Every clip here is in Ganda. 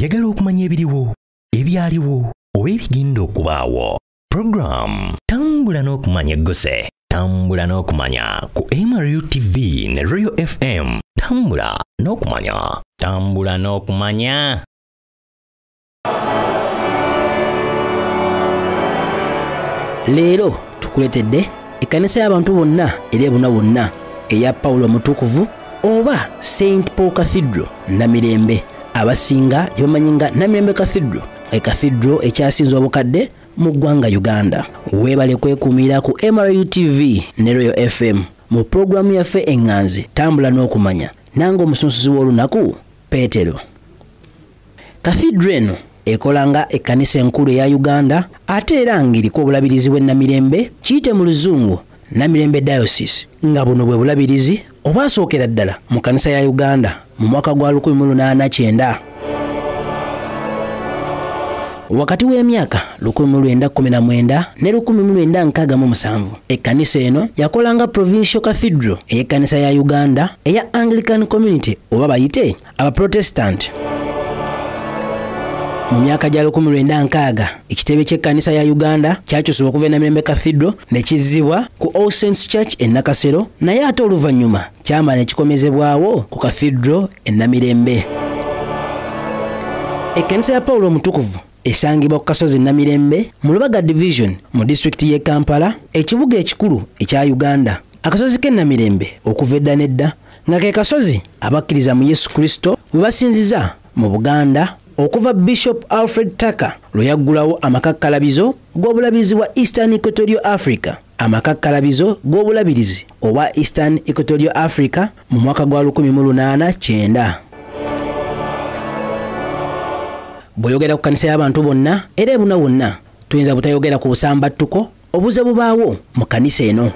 Oyagala okumanya ebiriwo, ebyaliwo oba ebigenda okubaawo? Program Tambula n'Okumanya egguse. Tambula n'Okumanya ku MRU TV ne Royal FM. Tambula n'Okumanya. Tambula n'Okumanya. Leero tukuleetedde ekkanisa y'abantu bonna era ebuna wonna eya Pawulo Omutukuvu oba St. Paul Cathedral Namirembe, abasinga gye bamanyi nga Namirembe Cathedral, cathedral ekyasinze obukadde mu ggwanga Uganda. Weebale kwekuumira ku MRU TV ne Royal FM mu pulogulaamu yaffe eŋŋanzi Tambula n'Okumanya, nange omusunsuzi w'olunaku Peetero. Cathedral eno ekola nga ekkanisa enkulu eya Uganda, ate era ng'eriko obulabirizi bw'e Namirembe, kiyite mu Luzungu Namirembe Diocese, nga buno bwe bulabirizi obwasookera ddala mu kkanisa ya Uganda mu mwaka gwa 1809. Wakati w'emyaka 1919 ne 1967, ekkanisa eno yakolanga Provincial Cathedral ey'ekkanisa ya Uganda eya Anglican Community oba bayite Abaprotestant. Mu myaka gya 1960, ekitebe ky'ekkanisa ya Uganda kyakyusibwa okuva e Namirembe Cathedral ne kizzibwa ku All Saints Church e Nakasero, naye ate oluvannyuma kyamala ne kikomezebwawo ku Cathedral e Namirembe. Ekkanisa ya Pawulo Omutukuvu esangibwa ku kasozi Namirembe mu Lubaga Division mu disitulikiti y'e Kampala, ekibuga ekikulu ekya Uganda. Akasozi k'e Namirembe okuva edda n'edda nga ke kasozi abakkiriza mu Yesu Kristo we basinziza mu Buganda okuva Bishop Alfred Tucker lwe yaggulawo amakakkalabizo g'obulabirizi bwa Eastern Equatorial Africa, amakakkalabizo g'obulabirizi obwa Eastern Equatorial Africa mu mwaka gwa 1809. Bw'oyogera ku kkanisa y'abantu bonna era ebuna wonna, tuyinza butayogera ku busambattuko obuze bubaawo mu kkanisa eno.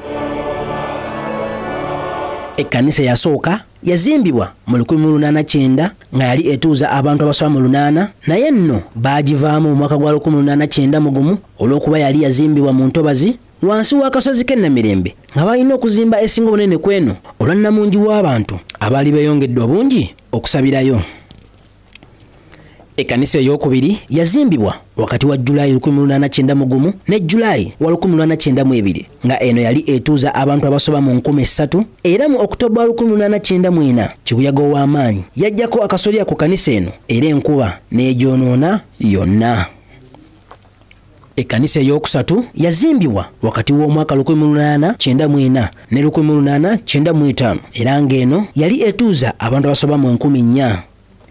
Ekkanisa yasooka yazimbibwa mu 1809 nga yali etuuza abantu abasoba mu 8, naye nno baagivaamu mu mwaka gwa 1891 olw'okuba yali yazimbibwa mu ntobazi wansi w'akasozi k'e Namirembe, nga balina okuzimba esinga obunene ku eno olwa nnamungi w'abantu abaali beeyongedde obungi okusabirayo. Ekkanisa ey'okubiri yazimbibwa wakati wa Julayi 1891 ne Julayi wa 1892, nga eno yali etuuza abantu abasoba mu 3000, era mu Okutoba 1894 kibuyaga ow'amaanyi yajjako akasolya ku kkanisa eno era enkuba n'egyonoona yonna. Ekkanisa ey'okusatu yazimbibwa wakati w'omwaka 1894 ne 1895, era ng'eno yali etuuza abantu abasoba mu 4000.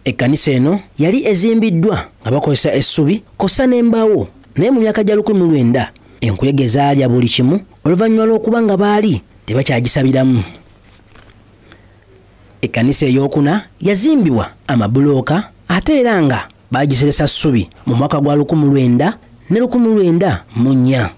Ekkanisa eno yali ezimbiddwa nga bakozesa essubi kw'ossa n'embaawo, naye mu myaka gya 1900 enkuyege zaalya buli kimu oluvannyuma lw'okuba nga baali tebakyagisabiramu. Ekkanisa ey'okuna yazimbibwa amabulooka ate era nga baagiseresa ssubi mu mwaka gwa 1900 ne 1904.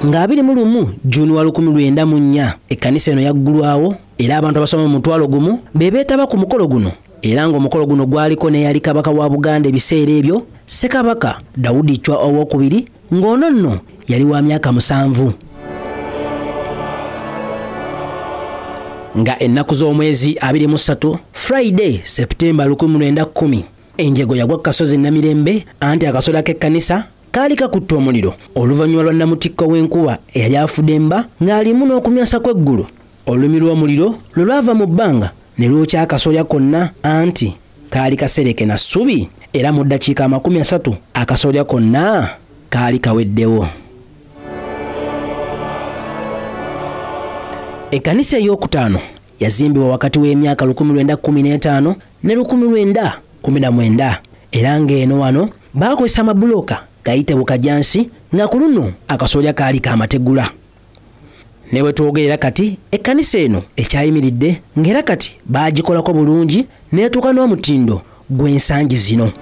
Nga 21 Juni wa 1904 ekkanisa eno yaggulwawo era abantu abasoma mu 10,000 be beetaba ku mukolo guno, era ng'omukolo guno gwaliko n'eyali kabaka wa Buganda ebiseera ebyo, Ssekabaka Daudi Chwa II, ng'ono nno yali wa myaka 7. Nga ennaku z'omwezi 23 Friday Septemba 1910, enjego yagwa ku kasozi Namirembe, anti akasolya k'ekkanisa kaali kakutte omuliro oluvannyuma lwa nnamutikko w'enkuba eyali afudemba ng'alimu n'okumyansa kw'eggulu. Olulimi lw'omuliro lwe lwava mu bbanga ne lwokya akasolya konna, anti kaali kasereke na ssubi, era mu ddakiika 30 akasolya konna kaali kaweddewo. Ekkanisa ey'okutaano yazimbibwa wakati w'emyaka 1915 ne 1919, era ng'eno wano baakozesa amabulooka gayite bukajansi, nga ku luno akasolya kaali kamategula. Ne bwe twogerera kati ekkanisa eno ekyayimiridde, ng'era kati baagikolako bulungi n'etuuka n'omutindo gw'ensangi zino.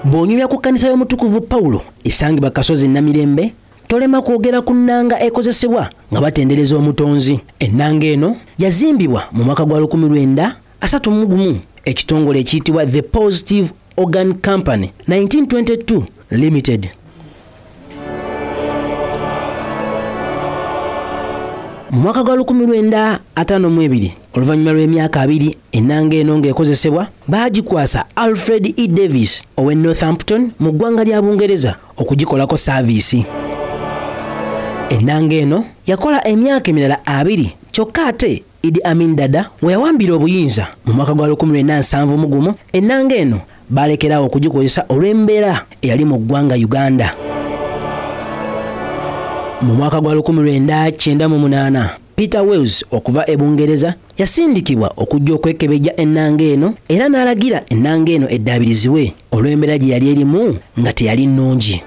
Bw'onyumya ku kkanisa y'Omutukuvu Pawulo esangibwa kasozi Namirembe, tolema kwogera ku nnanga ekozesebwa nga batendereza Omutonzi. Ennanga eno yazimbibwa mu mwaka gwa 1931 ekitongole ekiyitibwa The Positive Organ Company 1922 Limited. Mu mwaka gwa 1952, oluvannyuma lw'emyaka 2 ennanga eno ng'ekozesebwa, baagikwasa Alfred E. Davis ow'e Northampton mu ggwanga lya Bungereza okugikolako saaviisi. Ennanga eno yakola emyaka emirala 2, kyokka ate Idi Amin Dada we yawambira obuyinza mu mwaka gwa 1971, ennanga eno baalekerawo okugikozesa olw'embeera eyali mu ggwanga Uganda. Mu mwaka gwa 1998, Peter Wells okuva e Bungereza yasindikibwa okujja okwekebejja ennanga eno era n'alagira ennanga eno eddaabirizibwe olw'embeera gye yali erimu nga teyali nnungi.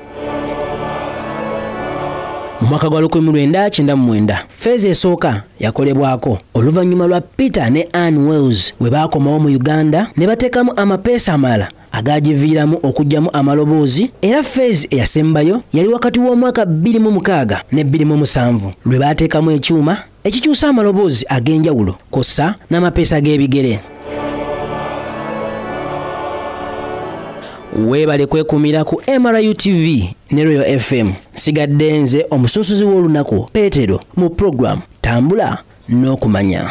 Mu mwaka gwa 1999, feeza esooka yakolebwako oluvannyuma lwa Peter ne Ann Wells we baakomawo mu Uganda ne bateekamu amapeesa amalala agagiviiramu okuggyamu amaloboozi, era feezi eyasembayo yali wakati w'omwaka 2006 ne 2007 lwe baateekamu ekyuma ekikyusa amaloboozi ag'enjawulo kw'ossa n'amapeesa g'ebigere. Weebale kwekumira ku MRU TV ne Royal FM. Nsigadde nze omusunsuzi w'olunaku Peetero mu program Tambula n'Okumanya.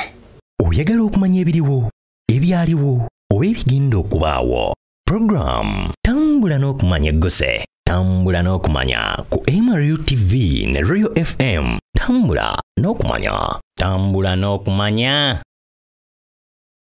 Oyagala okumanya ebiriwo, ebyaliwo oba ebigenda okubaawo? Program Tambula n'Okumanya egguse. Tambula n'Okumanya ku MRU TV ne Royal FM. Tambula n'Okumanya. Tambula n'Okumanya.